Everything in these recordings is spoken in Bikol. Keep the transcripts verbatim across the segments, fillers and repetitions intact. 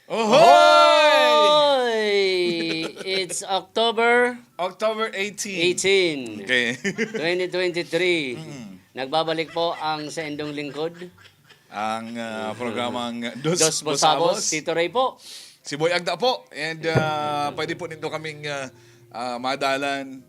Ohoy! Ohoy! It's October October eighteen. eighteen, Okay. twenty twenty-three. Mm. Nagbabalik po ang saindong lingkod. Ang, ah, programang Dos Dos Bosabos, Bosabos. Tito Ray po. Si Boy Agda po. And, ah, pwede po ninyo kaming, ah, ah, madalan,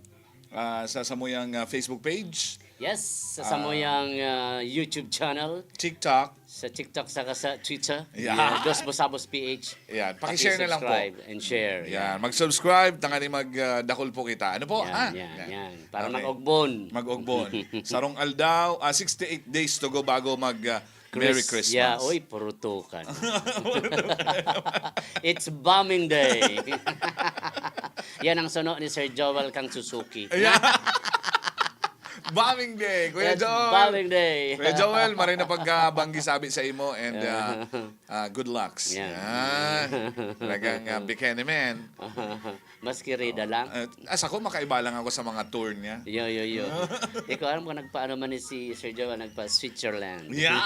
ah, sa samuyang, ah, Facebook page. Yes, sa Ah. samuyang, ah, YouTube channel. TikTok. Sa TikTok saka sa Twitter. Yeah. Yeah, Dos Bosabos P H. Yan, paki-share na lang po. Paki-subscribe and share. Yan, Yan. mag-subscribe, tangani mag, ah, dakul po kita. Ano po? Yan, Ah, yan, yan. yan. Para Okay. mag-ugbon. Mag-ugbon. Sarong aldaw, ah, sixty-eight days to go bago mag, ah, Merry Chris-, Christmas. Yeah, uy, purutukan. It's bombing day. Yan ang suno ni Sir Joel kang Suzuki. Yeah. Bombing day, Kuya It's Joel. bombing day. Kuya Joel, maray na pagkabanggi sabi sa imo and, ah, Yeah. ah, good lucks. Yan. Yan. Talagang, ah, bikini man. Maski rida lang. Eh, as ako, makaiba lang ako sa mga tour niya. Yo, yo, yo. Di ko alam kung nagpaano man ni si Sir Joel, nagpa-Switzerland. Yeah.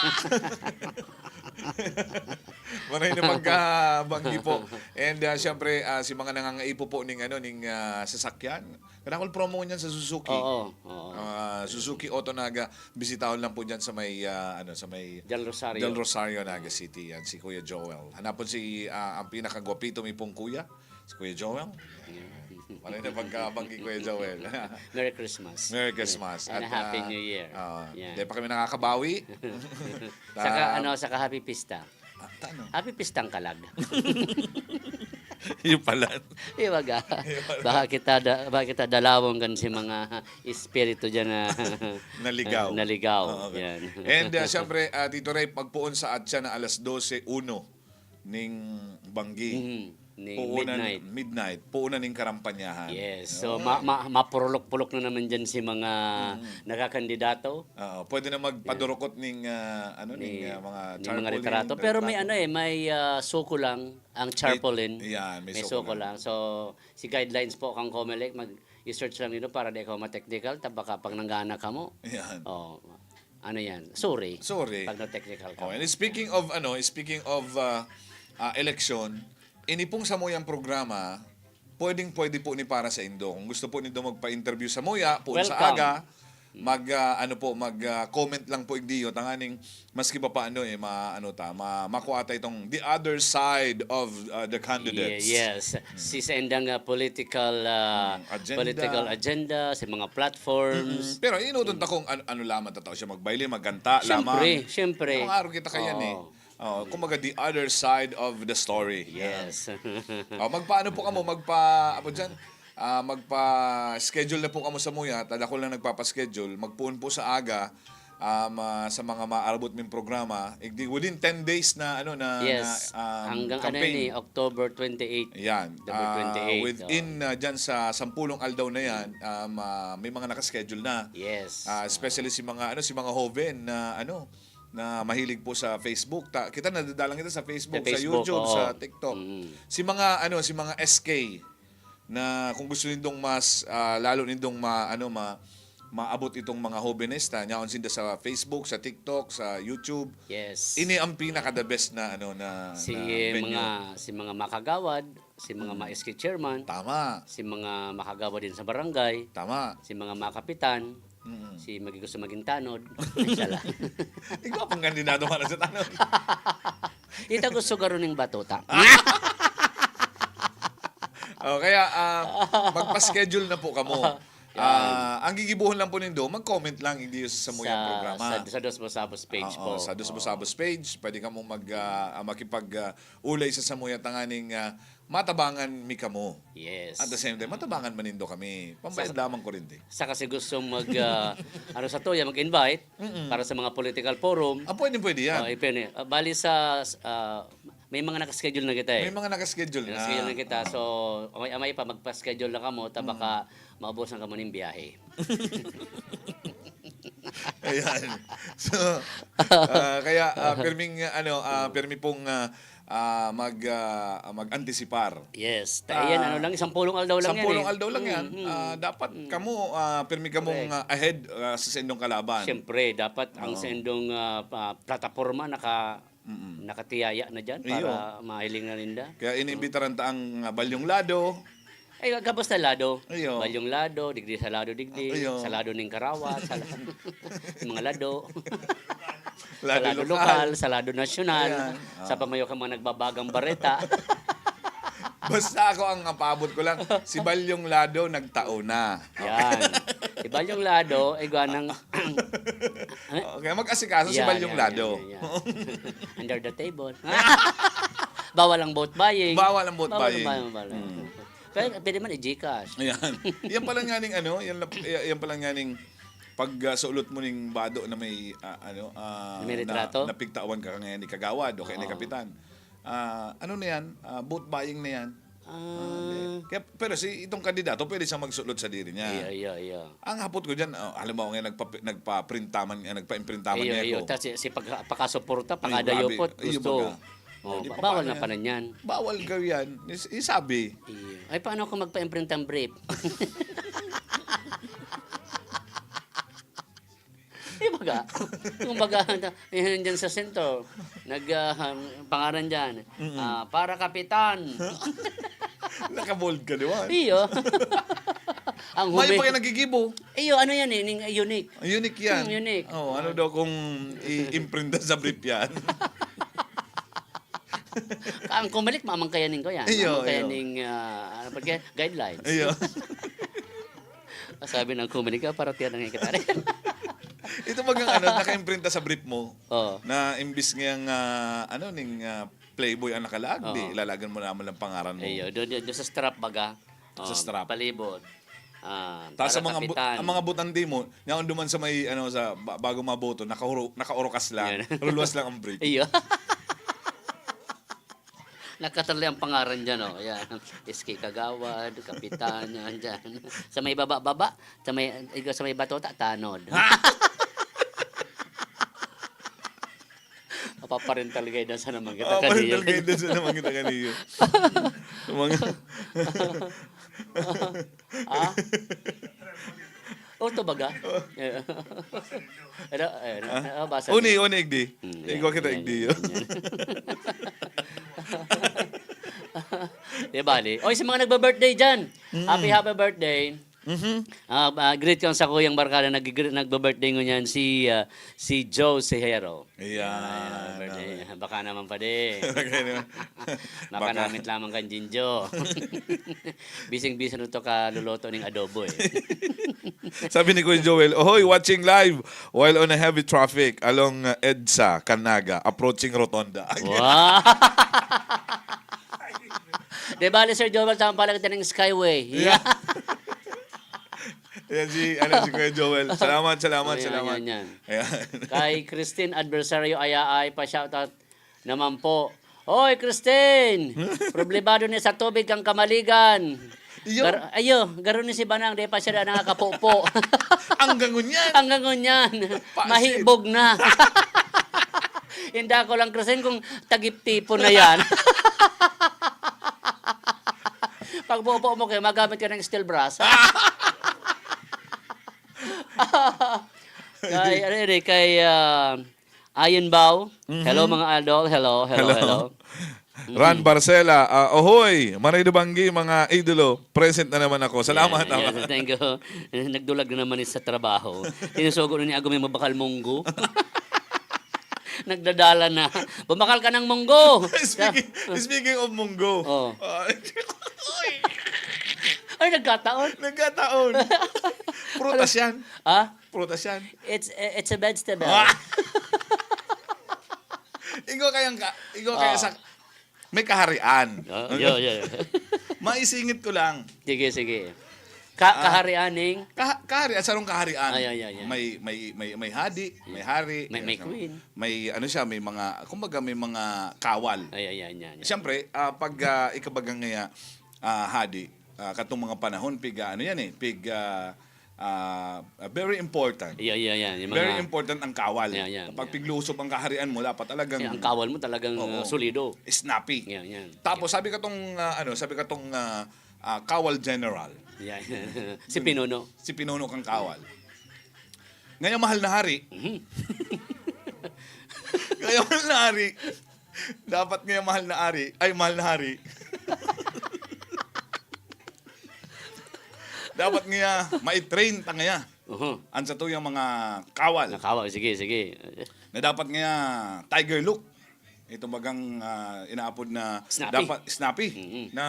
Maray na pagkabanggi po. And, ah, syempre, ah, si mga nangangaipo po ning, ano, ning, ah, sasakyan. Kailangan ko promo niyan sa Suzuki. Oo, oo. Ah, Suzuki Auto Naga, bisitahon lang po diyan sa may, ah, ano, sa may Del Rosario. Del Rosario, Naga City. Yan, si Kuya Joel. Hanapon si, ah, ang pinakagwapito mi pong kuya, si Kuya Joel. Yeah. Maray na pagkabanggi, Kuya Joel. Merry Christmas. Merry Christmas. And At, a Happy ah, New Year. ah, Yeah. di pa kami nakakabawi. Saka, Ta- ano, saka Happy Pista. Ah, tano? Happy Pistang Kalag. Yun pala. Di ba ga? Yun pala. Baka kita da-, baka kita dalawon kan si mga espiritu diyan na Naligaw. naligaw. Oo, okay. Yan. And, ah, syempre, ah, Tito Ray, pagpoon sa atsa na alas dose uno. ning banggi. Mhm. Ning Puuna midnight. Midnight. Puuna ning karampanyahan. Yes. So, Oo. ma- ma- mapurulok-pulok na naman dyan si mga Mm. nagkakandidato. Oo, pwede na magpadurukot ning ah, ano ning Ni, ah, mga ni mga tarpaulin, retrato. Pero may retrato. ano eh, may ah, suko lang ang tarpaulin. Yan, may May suko suko lang. lang. So, si guidelines po kang Comelec, mag-search lang nito para di ka ma-technical, ta baka pag nanggana ka mo. Yan. Oh, ano yan? Sorry. Sorry. Pag na-technical ka. Oh, and speaking of ano, speaking of ah, ah, election, ini pong samuyang programa, pwedeng pwede po ni para sa indo. Kung gusto po nindo magpa-interview samuya, po sa Welcome. aga, mag ah, ano po, mag ah, comment lang po igdiyo, tanganing maski pa paano eh, ma ano ta, ma makuha ta itong the other side of ah, the candidates. Ye- Yes. Si sa indang ah, political ah, Mm, agenda. political agenda, sa mga platforms. Mm, pero inuton ta kung ano, ano lamang tataw siya magbaili, magkanta Siyempre, lamang. siyempre. Ang araw kita kaya ni. Oo. Oh, kumbaga the other side of the story. Yes. Oh, magpaano po kamo? Magpa, apo dyan? Ah, magpa-schedule na po kamo samuya. Tadako lang nagpapa-schedule. Magpuon po sa aga um, ah, sa mga maarabot ming programa. Igdi, within ten days na ano na, Yes. na um, Hanggang ano campaign. Yun eh, October twenty-eight. Yan. October Ah, twenty-eight, within oh. ah, dyan sa sampulong aldaw na yan, um, ah, may mga nakaschedule na. Yes. Ah, especially si mga ano, si mga hoven na ano, na mahilig po sa Facebook. Ta, kita nadadalang kita sa Facebook, Sa sa Facebook, YouTube, oo. Sa TikTok. Mm. Si mga ano, si mga S K na kung gusto nindong mas ah, lalo nindong ma, ano ma maabot itong mga hobenes ta, nyaon sinda sa Facebook, sa TikTok, sa YouTube. Yes. Ini ang pinaka the best na ano na, Si na venue. mga si mga makagawad, si mga ma-S K chairman, Tama. si mga makagawad din sa barangay, Tama. si mga makapitan, Mm. si magi gusto maging tanod. Ay, siya lang. Ikaw pang kandidato para sa tanod. Ita gusto garo ning batuta. Oh, kaya ah, magpa-schedule na po kamo. Ah, ang gigibuhon lang po nindo, mag-comment lang hindi sa samuyang sa, programa. sa, sa Dos Busabos page Oo, po. Sa Dos Oo. Busabos page, pwede kamo mag ah, ah, makipag ah, ulay sa samuya tanganing ah, matabangan mi kamo. Yes. At the same time, matabangan man nindo kami. Pambayad Sa- lamang ko rin, di. Sa kasi gustong mag ah, ano sa tuya, mag-invite Mm-mm. para sa mga political forum. Ah, pwede, pwede yan. Oh, ipin, ah, bali sa ah, may mga naka-schedule na kita eh. May mga nakaschedule na. Naka-schedule na kita. So, amay-amay pa magpa-schedule na kamo, ta baka Mm. maubusan kamo ning biyahe. Ayan. So, ah, kaya ah, pirming ano, ah, pirmi pong ah, ah, mag ah, mag-antisipar. Yes. Ta iyan, Ah, ano lang, sampulong aldaw lang yan. Sampulong eh. aldaw lang yan. Mm, mm. Ah, dapat kamo ah, pirmi kamong Correct. ah, ahead ah, sa sindong kalaban. Siyempre, dapat ang Oo. sendong ah, pa- plataporma naka Mm-mm. nakatiyaya na diyan Iyo. para mahiling na ninda. Kaya iniimbitaran ta ang ah, Balyong Lado. Ay, gabos na lado. Iyo. Balyong lado, digdi sa lado, digdi. Iyo. Sa lado ning karawa, sa lado, mga lado. Sa Lado lado lokal. lokal, sa lado nasyonal, Ayan. sa pamayo ka mga nagbabagang bareta. Basta ako ang paabot ko lang, si Balyong Lado nagtao na. Yan. Si Balyong Lado, ay gwanang Okay, mag-asikaso si Yan, Balyong yan, Lado. yan, yan, yan. Under the table. Bawal ang vote buying. Bawal ang vote Bawal buying. ang bawal, bawal. Mm. Pero pwede man i-Gcash. Ayan. Yan pala nga ning ano, yan, la- yan pala nga ning pag ah, suot mo ning bado na may ah, ano ah, Na may retrato? Na, napigtawan ka ngayon ni kagawad o kaya ni Oo. kapitan. Ah, ano na yan? Ah, vote buying na yan. Ah. Ah, di. Kaya, pero si itong kandidato pwede siyang magsulot sa diri niya. Iyo, iyo, iyo. Ang hapot ko diyan, ah, halimbawa nga nagpa nagpa-printaman nga nagpa-imprintaman Iyo, niya iyo. ko. Tas si, si pag, pakasuporta, Ay, pakadayop grabe. po, Iyo, gusto. baga. Oh, Di ba- pa bawal paano na yan? pala niyan. Bawal gawin yan. Is- Isabi. Iyo. Ay, paano kung magpa-imprint ang brief? Di ba ga? Kung baga, yan dyan sa sentro, nag, ah, pangaran dyan, Mm-mm. ah, para kapitan. Nakabold ka, di ba? Iyo. Ang May humi- pa kayo nagigibo. Iyo, ano yan eh, ning unique. Unique yan. Hmm, unique. Oh, ano daw kung i-imprinta sa brief yan? Ang Comelec, mamang kayanin ko yan. Iyo, Mamang iyo. kayaning, ah, ano pa kaya? Guidelines. Iyo. Sabi ng Comelec, ah, para tiyan ang kita rin. Ito bagang ano, naka-imprinta sa brief mo Oh. na imbis ngayang ah, ano, ning ah, Playboy ang nakalaag, di Oo. ilalagan mo naman ang pangaran mo. Iyo, do, do, do sa strap baga. Sa Oh, strap. Palibot. Ah, Tapos sa para mga bu- kapitan. ang mga butante mo, yaon duman sa may ano sa ba- bago maboto, nakahuro, nakaorokas lang, Yan. ruluwas lang ang brief. Iyo. Nagkatarli ang pangaran diyan, oh, yan. S K Kagawad, Kapitan, yan diyan. Sa may baba-baba, sa may, ikaw sa may batota, tanod. Paparental guidance na naman kita. Oh, kaniya. Parental guidance na naman kita kaniya. Mga Ah? Oh, ito baga? Ano, ano, Ah? Ah, basa Uni, niyo. Uni, igdi. Hmm, Igwa yan, kita, yan, igdi yan, yun. yan, yan. Di bali. Oy, sa mga nagba-birthday dyan, Mm. happy, happy birthday. Mhm. Ah, ah, greet ko sa kuyang barkada, nag-, nagba-birthday ngunyan si, ah, si Joe Sejero. Ayan, Ayan, birthday. okay. Baka naman, padi. Baka naman. Baka Baka namit lamang kan Jinjo. Bising-bising na to kaluluto ning adobo, eh. Sabi ni Kuya Joel, "Ohoy, watching live while on a heavy traffic along, uh, EDSA, Canaga, approaching Rotonda." Wow! Di bale, Sir Joel, tama pala kita ng Skyway. Yeah. Yan si, ano, si Kuya Joel. Salamat, salamat, Ayan, salamat. yan, yan. Ayan. Kay Christine Adversario Ayaay, pa-shoutout naman po. Hoy, Christine! Problemado ni sa tubig kang Kamaligan. Iyo. Gar-, ayo, garo ni si Banang, di pa siya nakakapupo. Hanggang ngunyan. Hanggang ngunyan. Pasit. Mahibog na. Inda ko lang, Christine, kung tagip-tipon na yan. Pagpupo mo kayo, magamit ka ng steel brush. Kay, ano yun eh, kay, ah, Ayon Bao. Mhm. Hello, mga idol. Hello, hello, Hello. hello. Ran Mhm. Barcela, ah, "Ohoy, Maray Dubanggi, mga idolo, present na naman ako." Salamat, Yan, tama. yan. Thank you. Nagdulag na naman sa trabaho. Sinusugo na ni Agumay mabakal munggo. Nagdadala na. Bumakal ka ng munggo. Speaking, speaking of munggo. Oh. Ah, Ay, nagkataon. Nagkataon. Prutas yan. Ha? Prutas yan. It's, it's a vegetable. Ah! Ikaw kayang ka, ikaw kaya Ah. sa, may kaharian. Ah, yo, yo, yo. Maisingit ko lang. Sige, sige. Ka-, Ah. kaharian ning? Kaha-, kaharian, sarong kaharian. Ay, ay, ay, ay. May, may, may, may hadi, may hari, May, may ano siya, queen. may ano siya, may mga, kumbaga may mga kawal. Ay, ay, ay, ay, ay. Siyempre, ah, pag, ah, ikabaga ngaya, ah, hadi, ah, katong mga panahon, pig, ah, ano yan eh, pig, ah, ah, very important. Iya, iya, iya, yung Very mga important ang kawal. Iya, iya, Kapag iya. piglusob ang kaharian mo, dapat talagang Iya, ang kawal mo talagang, Oo. ah, solido. Snappy. Iya, iya. Tapos, sabi ka tong, ah, ano, sabi ka tong, ah, ah, kawal general. Iya, iya. Si Pinuno. Si Pinuno kang kawal. Ngayon, mahal na hari. Mhm. Ngayon, mahal na hari. Dapat ngayon, mahal na ari. Ay, mahal na hari. Dapat ngaya, mai-train ta ngaya. Oho. Ang satuyang mga kawal. Nakawa, sige, sige. Na dapat ngaya, tiger look. Itong bagang, ah, inaapod na Snappy. dapat snappy. Mm-mm. Na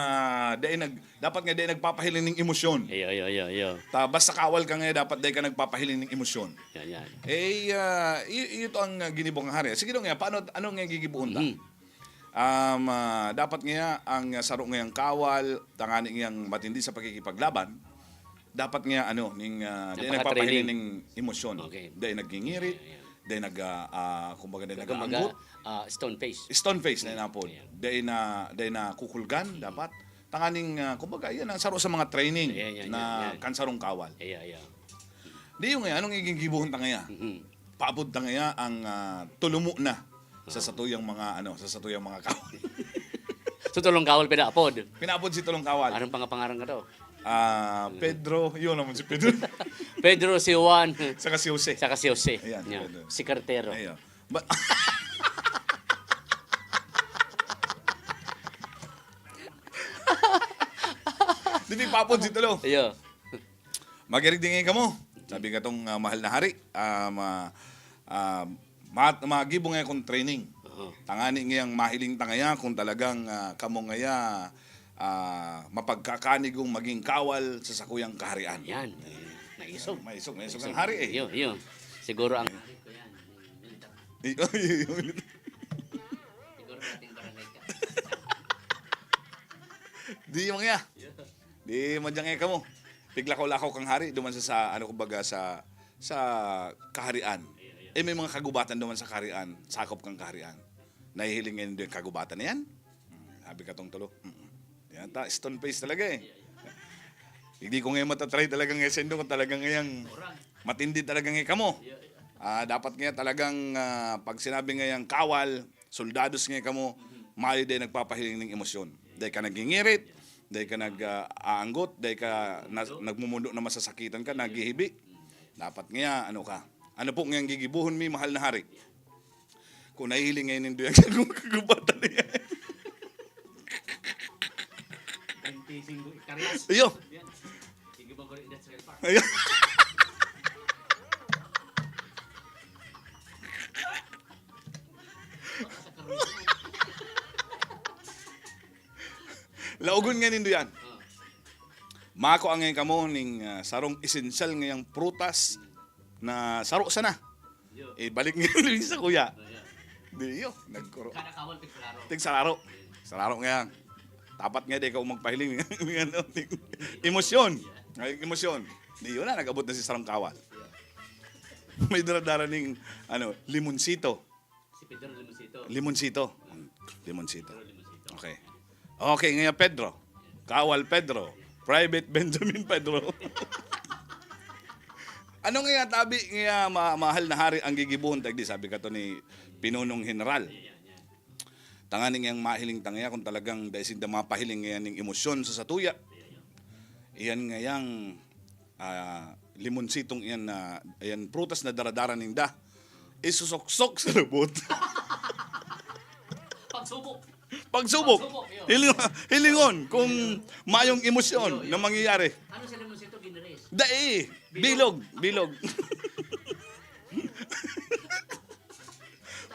dai nag-, dapat nga dai nagpapahiling ning emosyon. Iyo, iyo, iyo, iyo. Ta, basta kawal ka ngaya, dapat dai ka nagpapahiling ning emosyon. Yan, yan. Eh, ah, i-, ito ang, ah, ginibo nga hari. Sige daw nga, paano, ano nga gigibohon ta? Mhm. Um, ah, dapat nga ang, ah, saro ngayang kawal, tangani ngayang matindi sa pakikipaglaban, dapat nga, ano, ning, ah, di Napaka-training. nagpapahiling ning emosyon. Okay. Di nagngingirit, Yeah, yeah. di nag, ah, ah, kumbaga, di Kumbaga, nag-aanggot. ah, stone face. Stone face na Mm. inapod. Yeah. Di na, di na kukulgan, Mm. dapat. Tanganing, ah, kumbaga, yan ang saro sa mga training Yeah, yeah, na yeah, yeah. kansarong kawal. Yeah, yeah. Di yung, eh, anong iging gibuhon ta ngaya? Mm-mm. Paabot ta ngaya ang, ah, tulumo na sa Ah. satuyang mga, ano, sa satuyang mga kawal. So, Tulong Kawal pinaapod? Pinaapod si Tulong Kawal. Anong pangapangaran ka to? Ah, Pedro, yun naman si Pedro. Pedro, si Juan. Saka si Jose. Saka si Jose. Ayan, Yan. Pedro. Si Cartero. Ayan. Ba- Di, di paapod si Tulong. Iyo. Magirigdingay kamo. Sabi katong, ah, mahal na hari, ah, ma-, ah, ma-, magibo nga akong training. Aha. Tangani ngayang mahiling ta ngaya kung talagang, ah, kamo ngaya, ah, mapagkakanigong maging kawal sa sakuyang kaharian. Yan. Naisog. Maisog, maisog ang Naisog. hari eh. Yun, yun. Siguro ang Iyo, iyo, iyo. Siguro dating barangay ka. Di, mga ya. Di, madyang eka mo. Piglakaw-lakaw kang hari, duman sa, sa, ano, kumbaga, sa, sa kaharian. Eh, may mga kagubatan duman sa kaharian, sakop kang kaharian. Nahihiling ngayon yung kagubatan na yan? Sabi katong tulo, "Mm." Yan ta, stone face talaga eh. Hindi ko ngayon matatry talaga ngayon sa indo kung talaga ngayang matindi talaga ngayon kamo. Ah, dapat nga talagang, ah, pag sinabi ngayang kawal, soldados ngayon kamo, mayo din nagpapahiling ng emosyon. Dahil ka nagingirit, dahil ka nag, ah, aanggot, dahil ka nas- nagmumundo na masasakitan ka, naghihibi. Dapat nga, ano ka? Ano po ngayang gigibuhon mi, mahal na hari? Kung nahihiling ngayon nindo yan, kung kagubatan na yan. Twenty-five hektaryas. Iyo. Yan. Sige ba ko industrial park? Iyo. Sa karne. Laogon nga nindo yan. Ah. Mako ang ngayon kamo ning, ah, sarong esensyal ngayang prutas na saro sana. Yo. Eh, balik nga rin sa kuya. Oh, yeah. Di, yo, nagkuro. Kada kawal, tigsararo. Tigsararo. Sararo nga yan. Dapat nga di ka magpahiling. Ano, emosyon. Ay, emosyon. Di, yun na, nag-abot na si sarong kawal. Yeah. May daradara ning, ano, limonsito. Si Pedro Limonsito. Limonsito. Limonsito. Pedro Limonsito. Okay. Okay, ngayon Pedro. Kawal Pedro. Private Benjamin Pedro. Ano nga tabi nga ma- mahal na hari ang gigibuhon tagdi, sabi ka to ni Pinunong General. Tanganing yang mahiling tangya kung talagang dai sinda mapahiling ngayon ning emosyon sa satuya. Iyan ngayang, ah, limonsitong iyan na, iyan prutas na daradara ninda. Isusuksok sa lubot. Pagsubok. Pagsubok. Pagsubok, yun. Hiling- hilingon kung mayong emosyon na mangyayari. Ano sa limonsito, ginaris? Dai. Bilog. Bilog, bilog.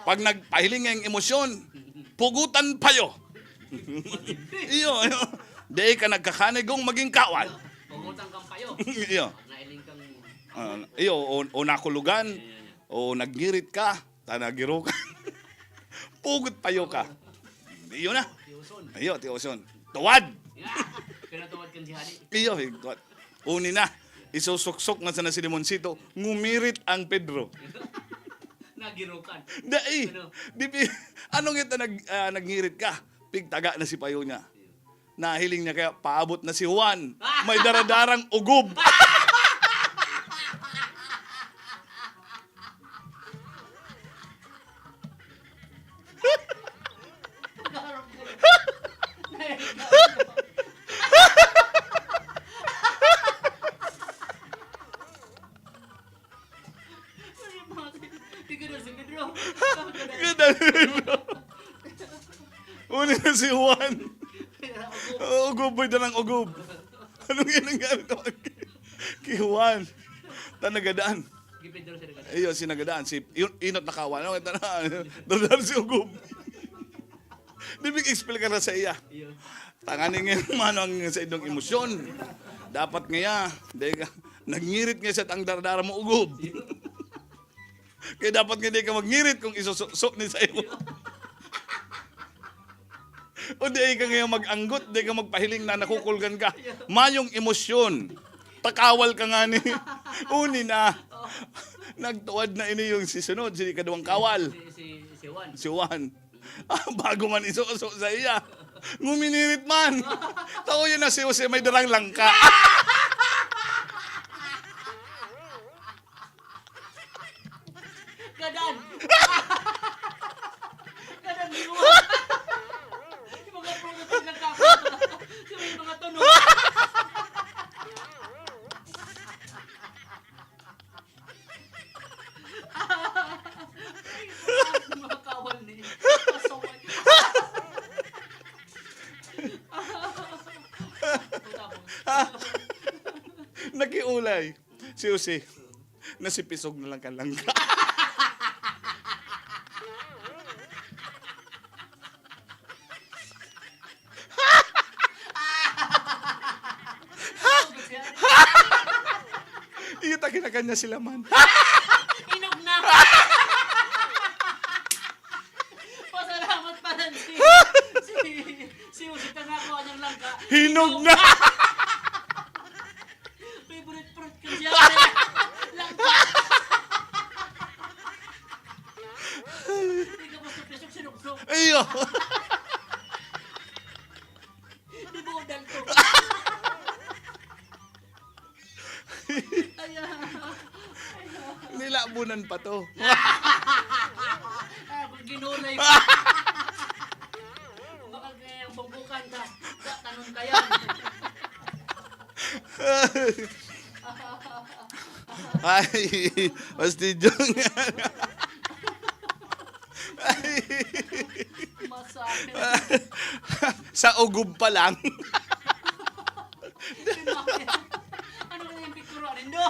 Pag nagpahiling ang emosyon, pugutan payo. Iyo, iyo. Dai ka nagkakanigong maging kawal. Pugutan kang payo. Iyo. Nailing kang Ah, iyo, o, o nakulugan, o nagngirit ka, ta nagirukan. Pugot payo ka. Iyo na. Tiuson. Iyo, tiuson. Tuwad! Yeah. Pinatuwad kan si Hali. Iyo, tuwad. Uni na. Isusuksok na sana si Limonsito. Ngumirit ang Pedro. Nagirukan. Dai. Ano? Di pi- anong ito nag, ah, nagngirit ka? Pigtaga na si payo niya. Nahiling niya kaya paabot na si Juan. May daradarang ugob. Tignan si Pedro. Tignan si Pedro. Uli na si Juan. Ugob, boy, dalang ugob. Anong ginagawa ko? Ki Juan. Ta nagadaan. Iyo, si nagadaan. Si Inot na kawan. Ano, ito na. Dadaan si ugob. Di big explain ka na sa iya. Tanganing nga mano ang sa indong emosyon. Dapat ngaya, dahil ka, nagngirit nga sa tang dardara mo ugob. Kaya dapat nga di ka magngirit kung isususo ni sa imo. O di ka ngayon mag-anggot, di ka magpahiling na nakukulgan ka. Mayong emosyon. Takawal ka nga ni. Uni na. Nagtuwad na ini yung sisunod, si kadwang kawal. Si, si, si Juan. Si Juan. Ah, bago man isuso sa iya. Nguminirit man. Tao yun na si Jose may darang langka. Gadan! Gadan, di mo. Yung mga product na nagkakaroon. Yung mga tunog. Mga kawan ni. Pasaway. Nakiulay. Si Jose, nasipisog na lang kan langka. Iyo ta kinakan niya sila man. Inog na. Pasalamat pa lang si, si, si Jose ka nga kuha niyang langka. Hinog na. Favorite fruit ko siya. Langka. Hindi ka basta pisok, sinuksok. Iyo. Kunan pa to. Ah, ginulay pa. Baka kaya yung bungkukan ka, tanon ka yan. Ay, fastidio nga. Masakit. Sa ugob pa lang. Ano na yung picture, Arindo?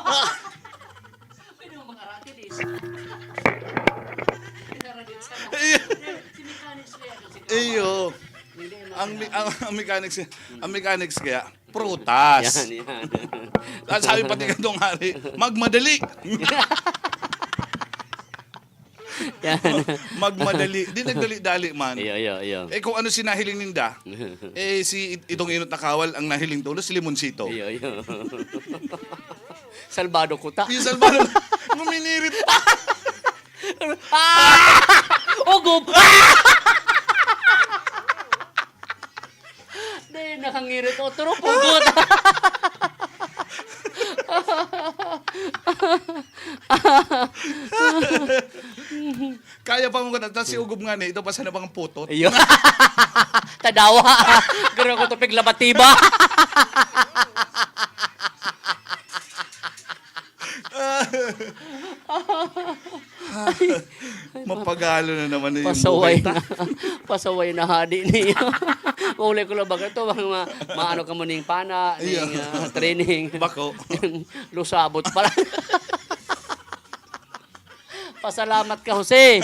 Pwede mo mga racket eh. Pinaradit sa Iyo. Si mechanics kaya, si Iyo. Hindi, hindi, Ang, hindi. me- ang, ang mechanics, ang mechanics kaya, prutas. Yan, yan. At sabi pati ka doon, hari, "Magmadali." Yan. Magmadali. Di nagdali-dali man. Iyo, iyo, iyo. Eh, kung ano sinahiling ninda, eh, si it- itong inot na kawal, ang nahiling tulos, limonsito. Iyo, iyo. Salbado kuta. Yung salbado, nguminirit. Ah! Ugob! Di, nakangirit. Otro, pugot! Kaya pa mo ka na, tas si Ugob nga ni, ito pa sana bang putot. Iyo. Tadawa. Garo ko tupig labatiba. Mapagalo na naman na yung Pasaway buhay ta. na. Pasaway na hadi niya. Maulay ko lang ba ito? Mga, mga ano ka mo ning pana, Iyo. ning, ah, training. Bako. Lusabot pala. Pasalamat ka, Jose.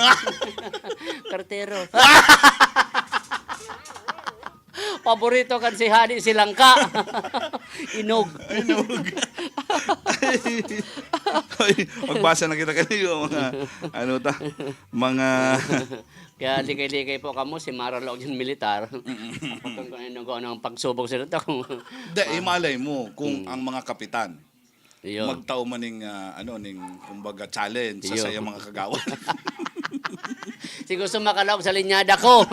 Kartero. Paborito kan si Hadi si Langka. Inog. Inog. Ay, magbasa na kita kanino, mga, ano ta, mga Kaya likay-likay po kamo, si Mara Log yan militar. Kung ano, kung ano ang pagsubok sila ta, kung Hindi, imalay mo kung Mm. ang mga kapitan Iyo. magtao man ning, ah, ano, ning, kumbaga, challenge sa Iyo. sayang mga kagawad. Si gusto makalaog sa linyada ko.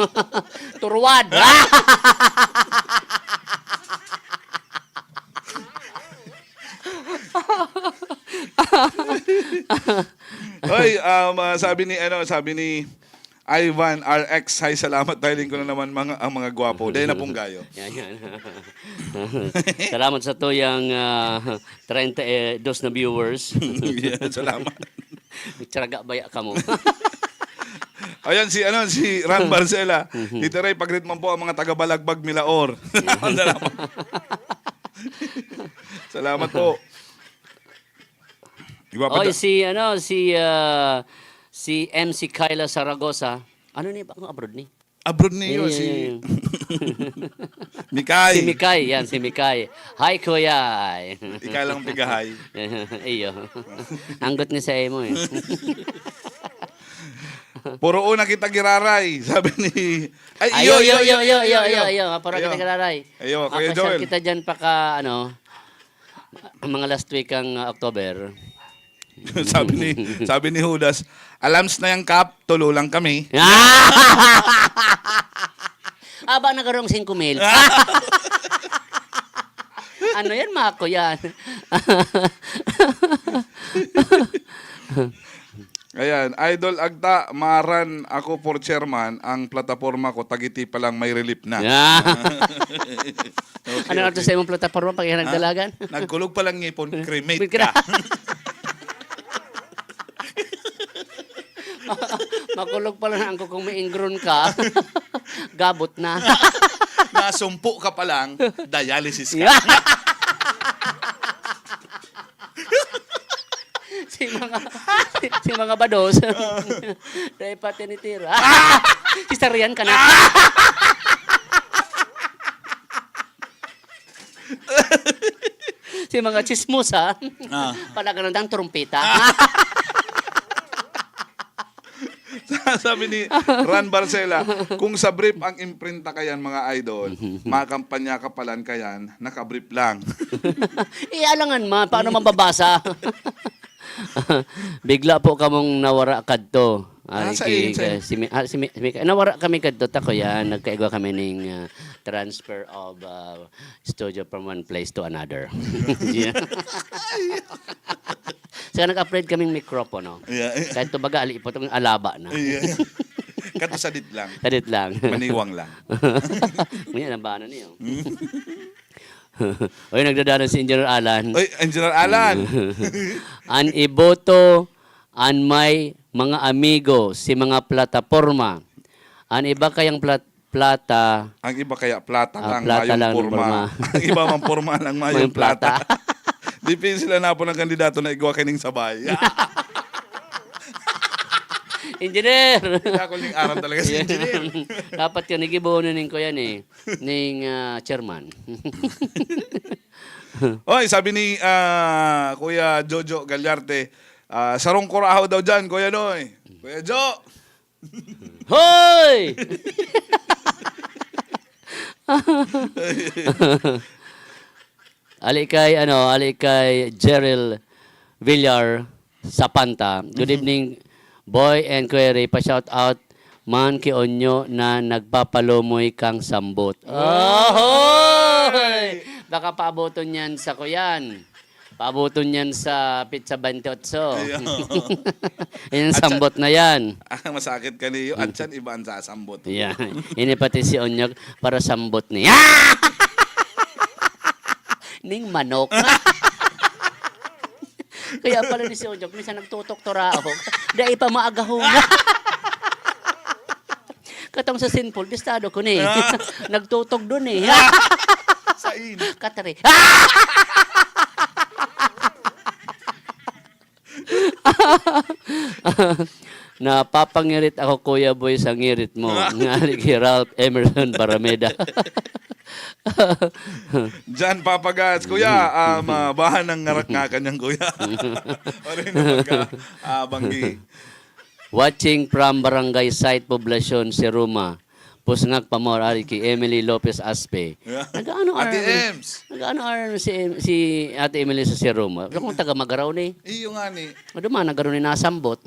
Turuan. Hoy, um, ah, sabi ni, ano, sabi ni Ivan R X, "Hi, salamat, dialing ko na naman mga, ang mga gwapo." Dahil na pong gayo. Yan, yan. Salamat sa tuyang, ah, treinta y dos na viewers. Yan, salamat. Tsaraga baya kamo. Ayan, si, ano, si Ran Barcela. Mhm. "Tito Ray, pag-greet man po ang mga taga-Balagbag, Milaor." Salamat. Salamat po. Iba pa Oy, da- si, ano, si, ah, si M C Kyla Zaragoza. Ano ni, baka abroad ni? Abroad niyo, Iyo, si iyo, iyo. Mikay. Si Mikay, yan, si Mikay. Hi, Kuya. Ika lang pigahay. Iyo. Anggot ni sa imo, eh. "Puro una kita giraray," sabi ni, ay, Ayo, iyo, iyo, iyo, iyo, iyo, iyo, iyo, iyo. iyo. Puro Iyo. kita giraray. Iyo, Kuya Mapasyal Joel. kita dyan paka, ano, mga last week ang, ah, October. Sabi ni, sabi ni Judas, "Alams na yan, Kap, tulo lang kami." Aba, nagarong singko mil. Ano yan, mako yan? Ayan, Idol Agta, maran ako for chairman, ang plataporma ko, tagiti pa lang may relief na. Yeah. Okay, Ano na to okay. sa imong plataporma pag Ah, nagdalagan? nagkulog pa lang ngipon, cremate Cremate ka. ka. Makulog pa lang ang kukong may ingrown ka. Gabot na. Nasumpo ka pa lang, dialysis ka. Yeah. Si mga, si, si mga bados. Dahil pa tinitira. Cesarean ka na. Si mga chismosa. Ah. Pala ganun ang trumpeta. Ah. Sabi ni Ran Barcela, "Kung sa brief ang imprinta kayan, mga idol, makampanya ka palan kayan, naka-brief lang." Eh, alangan man, paano mababasa? Bigla po kamong nawara kadto. Ah, Ari sa ki-, inyo, sa inyo. si Mi-, ah, si Mi-, si Mika-, nawara kami kadto, tako yan. Nagkaigwa kami ning, ah, transfer of, ah, studio from one place to another. Yeah. Saka nag-upgrade kaming mikropono. Yeah. Kahit tumbaga, ali, ipot ang alaba na. Yeah. Kato sadit lang. Sadit lang. Maniwang lang. Ngunyan, ang bana niyo. Oy, nagdadala si Engineer Alan. Oy, Engineer Alan! An iboto, an may mga amigo, si mga plataporma. An iba kayang plat-, plata, Ang iba kaya plata ah, lang, plata mayong lang, porma. Porma. Ang iba man porma lang, mayong Mayong plata. Plata. Dipin sila na po ng kandidato na igwa kaining sabay. Engineer! Kaya ko ning aram talaga si Engineer. Dapat yan, igibono ning ko yan eh. Ning, ah, chairman. Oy, sabi ni, ah, Kuya Jojo Gallarte, ah, "Sarong kurahaw daw dyan, Kuya Noy." Kuya Jo! Hoy! Ali kay, ano, ali kay Jeril Villar Sapanta. Good evening, Boy and Kuya Ray. Pa-shout out man ki Onyo na nagpapalomoy kang sambot. Ohoy! Baka paaboton yan sa kuyan. Paaboton yan sa pitsa twenty-eight. Ayan. Yan ang At sa sambot na yan. Ah, masakit kaniyo. At yan, iba ang sasambot. Yan. Ini pati si Onyok para sambot niya. Ning manok. Kaya pala ni si Onyok, minsan nagtutok to raog. Dai pa maagahon. Katong sa Saint Paul, bistado ko ni. Ah. Nagtutok dun eh. Sa in. Katari. Napapangirit ako, Kuya Boy, sa ngirit mo. Ngari kay Ralph Emerson Barameda. John Papagas, Kuya, um, ah, bahan ng ngarak nga kanyang kuya. Ano yung pagka, ah, banggi? Watching from Barangay Site, Poblacion, Siruma. Pusngak pa mo, ari ki Emily Lopez Aspe. Yeah. Nag-ano Ate ar-, Ems. Nag-ano ar-, si, si Ate Emily sa Siruma? Kung taga Magaraw ni. Iyo nga ni. Ano man, nagkaroon ni nasambot.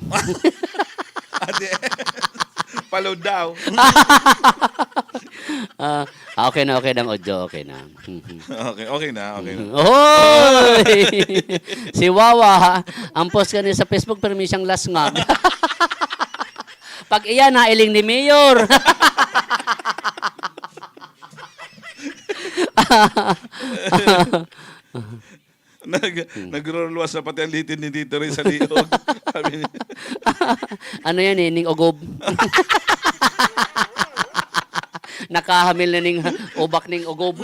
Ate Ems. Palo daw. Ah, okay na, okay na ang audio, okay na. Okay, okay na, okay na. Hoy! Si Wawa, ang post ka niya sa Facebook, pero may siyang lasngag. Pag iyan, nailing ni Mayor. Nag-, Hmm. nagruruluwas na pati ang litin ni Tito Ray sa liog. Sabi niya. Ano yan eh, ning ugob? Nakahamil na ning ubak ning ugob.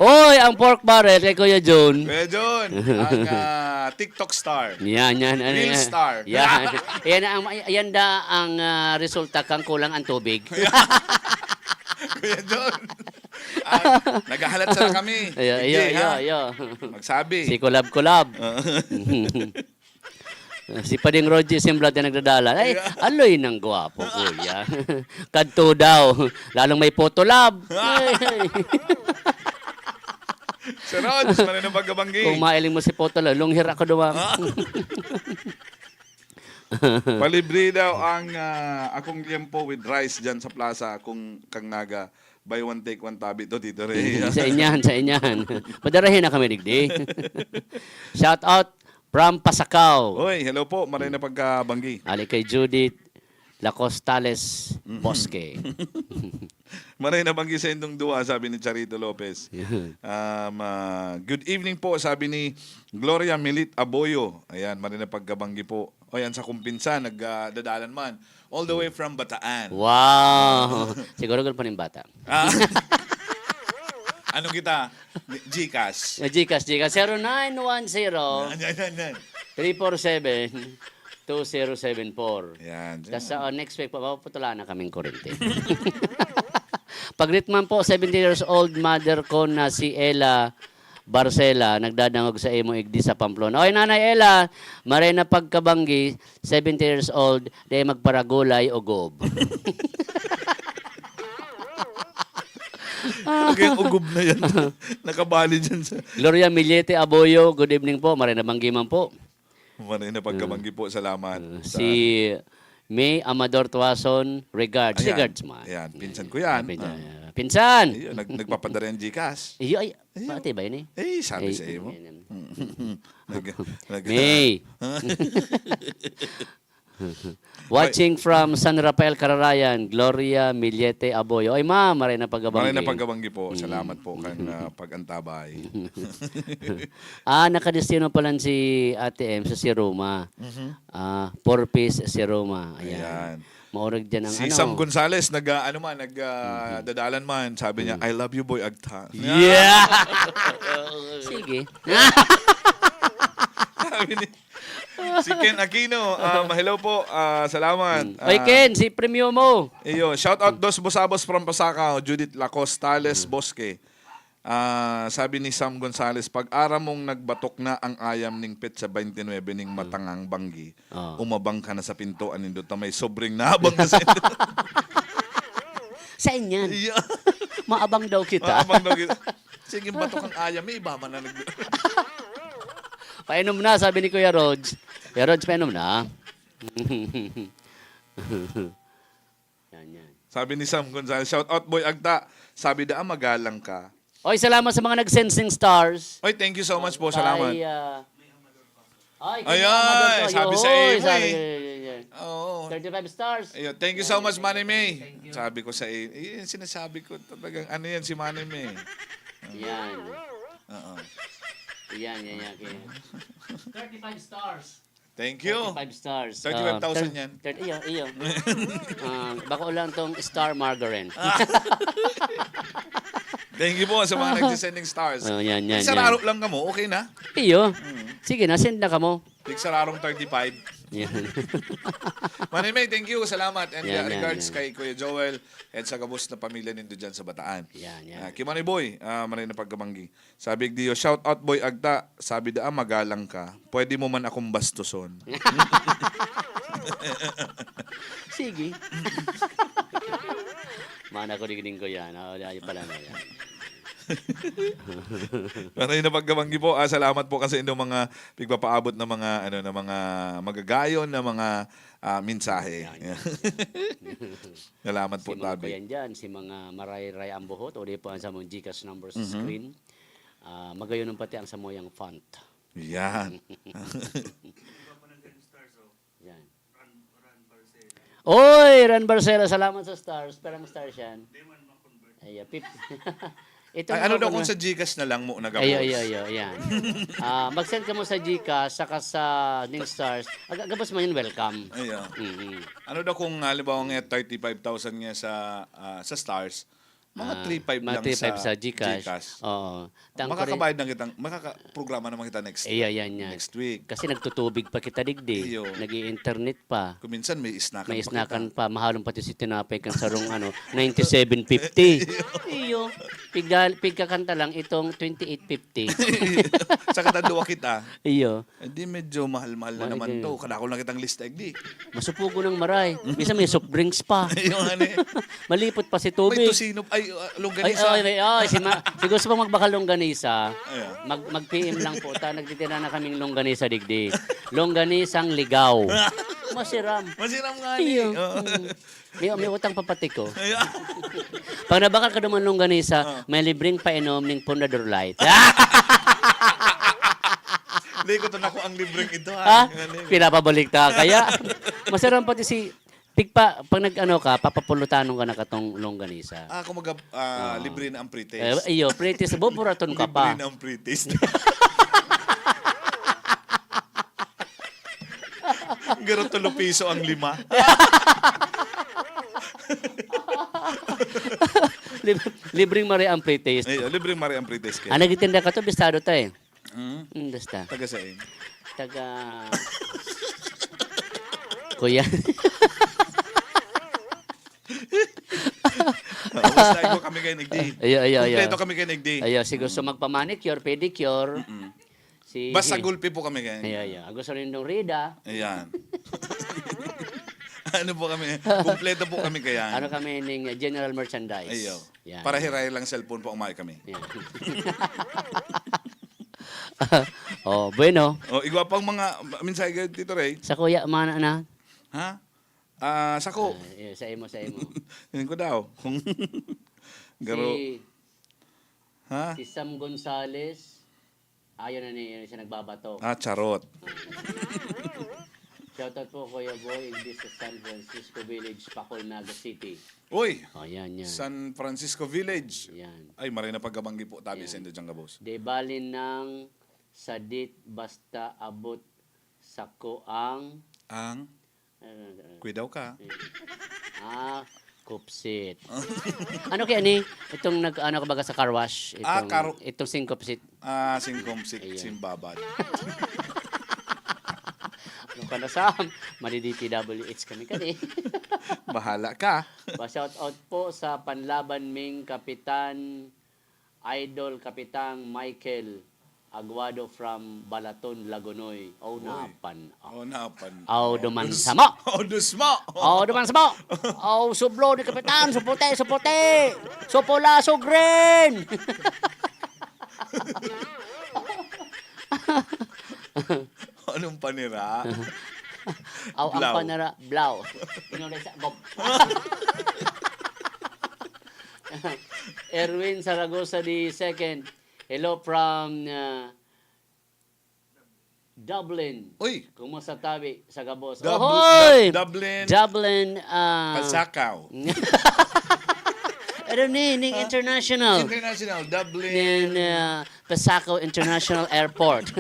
Oy, ang pork barrel kay Kuya John. Kuya John, ang, ah, TikTok star. Yan, yan, ano Reel yan? star. Yan. Yan ang, yan da ang, ah, resulta kang kulang ang tubig. Kuya John. Ah, naghahalat sana kami. Ayo, Hindi, ayo, ha? ayo, ayo. Magsabi. Si Kulab-Kulab. Oo. Si Pading Roger Simblad na nagdadala. Ay, Yeah. aloy ng gwapo, kuya. Kadto daw. Lalong may photo lab. Ay. Sir Rods, maray na pagkabanggi. Kung mailing mo si photo lab, lunghir ako duwa. Ah. Palibre daw ang, ah, akong liempo with rice dyan sa plaza kung kang Naga. Buy one, take one tabi to, Tito Ray. Sa inyan, sa inyan. Padarahin na kami digdi. Shout out from Pasacao. Oy, hello po. Maray na pagkabanggi. Ali kay Judith Lacostales Mhm. Bosque. Maray na banggi sa indong duwa, sabi ni Charito Lopez. Yan. Um, ah, "Good evening po," sabi ni Gloria Milit Aboyo. Ayan, maray na pagkabanggi po. O yan, sa kumpinsan, nag, ah, dadalan man. All the way from Bataan. Wow! Siguro gano'n pa rin bata. Ah. Ano kita? GCash. Ah, GCash, GCash. Zero nine one zero, Yan, yan, yan, yan. three four seven, two zero seven four. Yan, yan. Tas sa, uh, next week, papaputulan na kaming kurente. Pagritman po, seventy years old mother ko na si Ella Barcela, nagdadangog sa imo igdi sa Pamplona. Oy, Nanay Ella, maray na pagkabanggi, seventy years old, dai magparagulay, ugob. Okay, ugob na yan. Nakabali dyan sa Gloria Millete Aboyo, good evening po. Maray na banggi man po. Maray na pagkabanggi po. Salamat Uh, sa si May Amador Tuason, regards. Ayan. Regards man. Ayan, pinsan ko yan. Pinsan, Ah. uh, Pinsan! Iyo, nag, nagpapadara yung GCash. Iyo, ay, Iyo. Pati ba yun eh? Eh, sabi Ay, sa iyo mo. yan, yan. Nag, May. Watching from San Rafael, Cararayan, Gloria Millete Aboyo. Ay, ma'am, maray na pagkabanggi. Maray na pagkabanggi po. Salamat po kan ah, pag-antabay. Ah, nakadestino pala si Ate M sa si Roma. Ah, four piece si Roma. Ayan. Ayan. Maurag dyan ang Si ano. Sam Gonzales, nag, ah, ano man, nag, ah, dadalan man. Sabi niya, "I love you, Boy Agta." Yeah! Sige. Sabi ni, si Ken Aquino, um, hello po, ah, salamat. Oy, Ken, si premyo mo. Iyo, shout out Dos Busabos from Pasacao, Judith Lacostales Bosque. Ah, sabi ni Sam Gonzales, pag aram mong nagbatok na ang ayam ning petsa twenty-nine ning matangang banggi, Ah. umabang ka na sa pintoan nindo ta may sobreng naabang na sa Saan yan? Iya. Maabang daw kita. Maabang daw kita. Sige, batok ang ayam, may iba man na nag- Painom na, sabi ni Kuya Rods. Kuya Rods, painom na. Yan, yan. Sabi ni Sam Gonzales, shout out Boy Agta. Sabi da, magalang ka. Oy, salamat sa mga nag-send ning stars. Oy, thank you so much po. Salamat. Kay, ah, ay, Ay, kay ay, Amador to. sabi Ayun, sa iyo mo sabi, eh. Yan, yan, yan. Oo. thirty-five stars. Ayun, thank you so much, Manny May. Sabi ko sa iyo, yun yung sinasabi ko. Talagang ano yan si Manny May. Yan. Oo. Yan, yan, yan. Okay. thirty-five stars. Thank you. thirty-five stars. Thirty-five thousand Ah, yan. Thirty, iyo, iyo. Ah, bako lang tong star margarine. Thank you po sa mga nagsisending stars. Oh, yan, yan, Sararo lang kamo, okay na? Iyo. Sige na, send na kamo. Big sararong thirty-five. Yan. Manny May, thank you. Salamat. And Yan, uh, yan, regards yan. kay Kuya Joel and sa gabos na pamilya nindo dyan sa Bataan. Yan, yan. Ah, kay Manny Boy, ah, maray na pagkabanggi. Sabi diyo, shout out Boy Agta. Sabi da, "Ah, magalang ka. Pwede mo man akong bastuson." Sige. Mana ko digding ko yan. Oh, ayaw pala na yan. Maray na pagkabanggi po. Ah, salamat po kasi inyong mga pigpapaabot na mga ano na mga magagayon na mga ah, mensahe. Yan, yan. Salamat Si po, mga Tabi. Kuyan dyan, si mga marayray ang buhot, o di po ang sa mga Gcash number sa screen. Ah, magayon pati ang samuyang font. Yan. Yan. Oy, Ran Barcela, salamat sa stars. Perang stars yan. Ay, ah, pip- Itong Ay, ano mga daw kung kuwan- sa Gcash na lang mo nagapos? Ayo, ayo, ayo, ayan. Ah, mag-send ka mo sa Gcash, saka sa ning stars. Ag- agabos mo yun, welcome. Ayo. Mm-mm. Ano daw kung halimbawa nga thirty-five thousand nga sa ah, sa stars, mga Ah, three five mga lang three five sa, sa Gcash. Oo. Tang- Makakabayad na kitang, makakaprograma naman kita next Iya, yan, yan. next week. Kasi nagtutubig pa kita digdi. Iyo. Nag-i-internet pa. Kung minsan may snackan May pa snackan kita. pa. Mahal pati si tinapay kan sarong ano, ninety-seven fifty. Iyo. Pigal, pigkakanta lang itong twenty-eight fifty. Sa katadwa kita. Iyo. Hindi, medyo mahal-mahal na Mahal naman din. to. Kada ko lang kitang lista, igdi. Masupugo ng maray. Minsan may soft drinks pa. Yung ano eh. Malipot pa si May tubig. Tosino, ay, uh, Ay, longganisa. ay, ay, ay, si ma- si gusto pong magbakalongganisa, Ayan. mag, mag-P M lang po. Ta, nagtitinda na kaming longganisa digdi. Longganisang ligaw. Masiram. Masiram nga ni. Iyo. Oo. Mm. May, may utang pa pati ko. Ayan. Pag nabakal ka naman longganisa, may libreng painom ning Fundador Light. Hindi ko to naku ang libreng ito. Ha? Ha? Ano yun? Pinapabalik ta. Kaya, masiram pati si... Tigpa, pag nag-ano ka, papapulutanon ka na katong longganisa. Ah, kumaga, ah, libre na ang Eh, pre-taste. iyo, pretest, buburaton ka pa. Libre na ang pre-taste. Garo tulo piso ang lima. Lib- libreng mare ang pretest. Ay, libreng mare ang pre-taste. Ah, nagtitinda ka to, bistado ta eh. Hmm? Hmm, basta. Taga saan? Taga... Kuya. Basta ikaw kami kayo nagdi. Ayo, ayo, ayo. Kompleto kami kayo nagdi. Ayo, si gusto magpa-manicure, pedicure. Si... Basta gulpi po kami kayo. Ayo, ayo. Ang gusto rin ng Rida. Ayan. Ano po kami? Kompleto po kami kaya. Ano kami ning uh, general merchandise. Ayo. Yan. Para hiray lang cellphone po, umay kami. Yan. Oh, bueno. O, igwa pang mga mensahe kayo, Tito Ray. Sa kuya, mana na. Ha? Ah, sako. Ah, yun, sa imo, sa imo. Yun ko daw. Kung Garo-, si, ha? Si Sam Gonzales, ayun na ni, yun siya nagbabato. Ah, charot. Shoutout po, Kuya Boy, Iglesia San Francisco Village, Pacol, Naga City. Uy! Oh, yan, yan. San Francisco Village. Yan. Ay, maray na pagkabanggi po, tabi Yan. sa inyo dyan, gabos. Di bali nang sadit basta abot sako ang Ang? Ano, ano, ano? Kwi daw ka. Ah, kupsit. Ano kaya ni? Itong nag-ano ka baga sa car wash? Ah, Itong, karo- itong singkupsit. Ah, singkupsit, Ayan. simbabad. Ano ka na, Sam? Madi-D P W H kami kani. Bahala ka. Pa-shout out po sa panlaban ming Kapitan, Idol Kapitang Michael Aguado from Balaton, Lagonoy. Oh, Uy. napan. Oh, napan. Aw, Oh, duman dus-, sama. Oh, dusma. Oh, duman sama. Oh, sublo ni Kapitan. Suputi, suputi. Supula, so green. Anong panira? Aw, ang Blaw. panira, blaw. Pinulay sa gob. Erwin Zaragoza the second. Hello from, uh, Dublin. Uy! Kumusta tabi sa gabos? Dub-, Ohoy! Dub-, Dublin. Dublin, ah, Pasakaw. Ano ni, ning Ah, international? international, Dublin. Nin, ah, Pasakaw International Airport.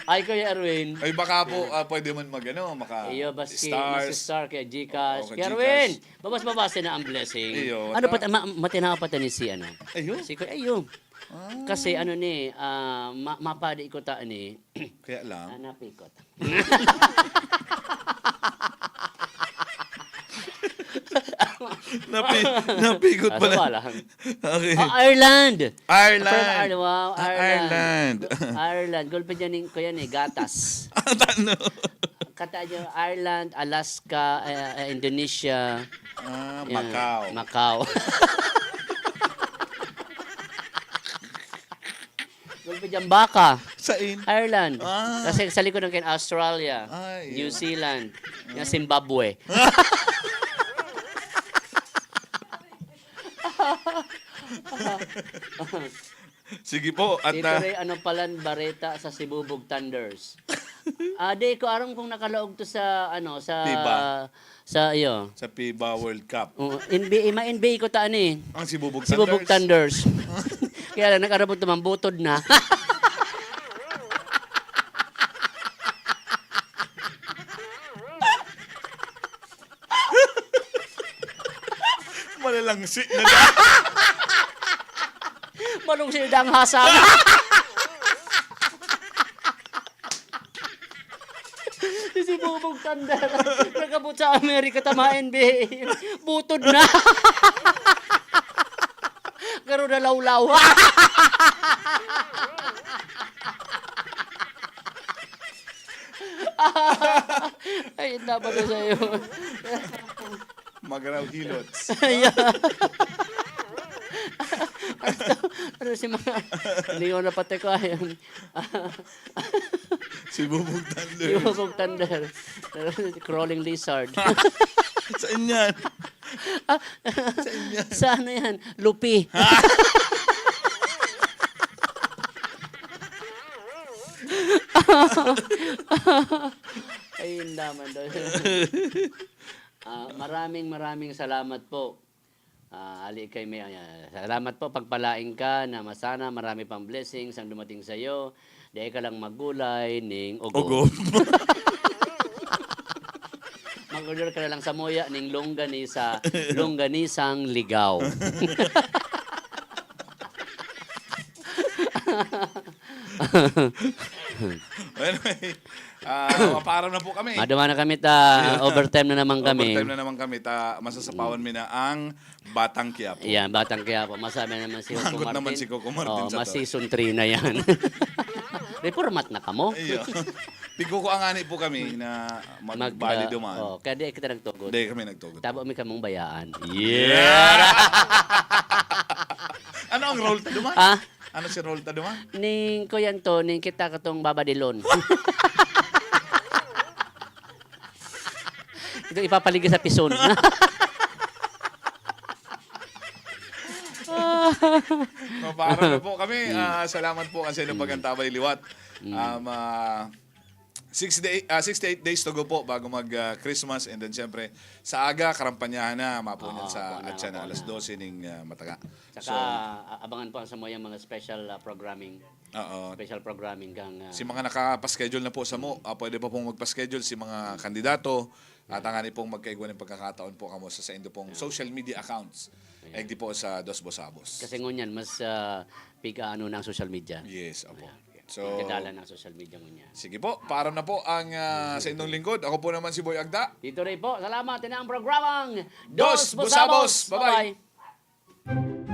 Ay, Kuya Erwin. Ay, baka po, Yeah. ah, pwede man mag-ano, maka Iyo, baski, stars. Masi-star kay GCash. Oo, kay Kuya GCash. Erwin, babas-babas na ang blessing. Iyo, Ano ta- pa, ma-, matinaw pa tani si ano? Ayo. Si Kuya, ayo. Ah. Kasi ano ni, ah, ma-, mapadi ko ta ni. Kaya lang. Ah, napikot. Napi-, napikot Ah, pala. sawa lang. Okay. Oh, Ireland! Ireland! From Ireland. Wow, Ah, Ireland. Ireland. Ireland. Gulpi dyan yung, kuya ni, gatas. Ah, tano? Kata dyan, Ireland, Alaska, eh, eh, Indonesia. Ah, Yan. Macau. Macau. Gulpi dyan, baka. Sain? Ireland. Ah. Kasi sa likod ng kin-, Australia, Ay, New yun. Zealand, yung Zimbabwe. Sige po, at, Tito ah, Ray, ano palan bareta sa Sibubog Thunders? Ah, di ko aram kung nakalaog to sa, ano, sa FIBA. Sa, iyo. Sa FIBA World Cup. Oo, N B A, ma-N B A ko ta ani. Ang Sibubog Sibubog Thunders. Thunders. Kaya lang, nag-arabot naman, butod na. Malalangsi na daw. Malungsi na ang hasang. Si Bubog Thunder, nag-abot sa Amerika, tama N B A. Butod na. Garo na lawlaw. Ay, dapat na sa'yo. Magaraw hilots. Yeah. Ano, ano si mga, lingaw na pati ko, ay, um, Si Bubog Thunder. Si Bubog Thunder. Crawling lizard. Saan yan? Ah, Saan yan? sa ano yan? Lupi. Ay, yun naman daw. Ah, maraming, maraming salamat po. Ah, ali kay may, ah, salamat po, pagpalain ka na masana marami pang blessings ang dumating sa'yo. Dai ka lang maggulay ning ugom. Ugom. Mag-order ka na lang sa Moya ning longganisa, longganisang ligaw. Anyway, ah, mapaaram na po kami. Maduman na kami ta, Yeah. overtime na naman kami. Overtime na naman kami ta, masasapawan Mm. mi na ang Batang Quiapo. Yan, Batang Quiapo. Masabi naman si Coco Manggot Martin. naman si Coco Martin Oh, sa mas to. season three na yan. Reformat na kamo? Iyo. Tigkuko ang ani po kami na Mag, magbali ah, duman. oh, kaya di kita nagtugod. Di kami nagtugod. Tabo mi kamong bayaan. Yeah! Yeah! Ano ang role ta duman? Ah? Ano si role ta duman? Ning kuyan to, ning kita katong babadilon. Ito ipapaligid sa pison. Mapaaram na po kami. Ah, salamat po kasi sa inyong pag-antabay liwat. Um, ah, six day, ah, six to eight days to go po bago mag, ah, Christmas, and then siyempre sa aga, karampanyahan na, mapo niyan Oo, sa po na, atsa na po alas na. dose ning, ah, mataga. Saka, So, a-, abangan po ang sa mga, mga special, ah, programming. Oo. Special programming kang, ah, Si mga nakapaschedule na po sa mo, ah, pwede pa pong magpaschedule si mga kandidato. At ang ani pong magkaigwa ng pagkakataon po kamo sa saindo pong social media accounts. Ayan. Egdi po sa Dos Bosabos. Kasi ngunyan, mas, ah, pika ano na ang social media. Yes, opo. Ayan. So, Pagkadala ng social media ngunyan. Sige po, paaram na po ang, ah, sa inyong lingkod. Ako po naman si Boy Agda. Tito Ray po, salamat. Yan ang programang Dos Dos Bosabos. Bosabos. Bye-bye. Bye-bye.